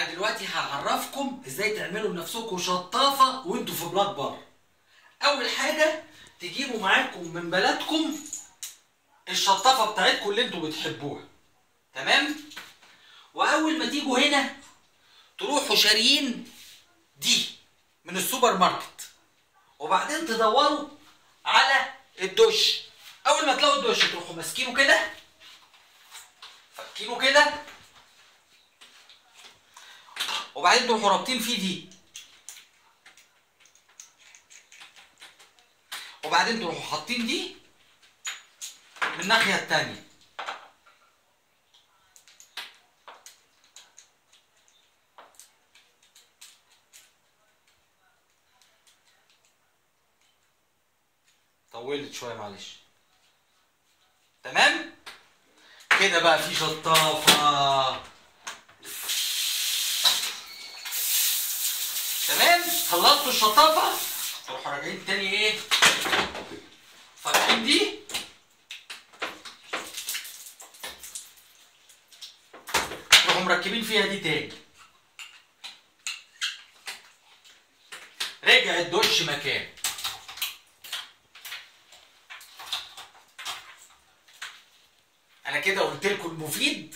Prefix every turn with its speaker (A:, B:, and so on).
A: انا دلوقتي هعرفكم ازاي تعملوا لنفسكم شطافه وانتوا في بلاد بره. اول حاجة تجيبوا معاكم من بلدكم الشطافه بتاعتكم اللي انتوا بتحبوها، تمام؟ واول ما تيجوا هنا تروحوا شاريين دي من السوبر ماركت، وبعدين تدوروا على الدش. اول ما تلاقوا الدش تروحوا ماسكينه كده، فكينه كده، وبعدين تروحوا رابطين فيه دي، وبعدين تروحوا حاطين دي من الناحية التانية. طولت شوية معلش. تمام كده بقى في شطافه. تمام، خلصتوا الشطافه تروحوا راجعين تاني ايه، فاتحين دي، تروحوا مركبين فيها دي تاني. رجع الدش مكانه. انا كده قلت لكم المفيد.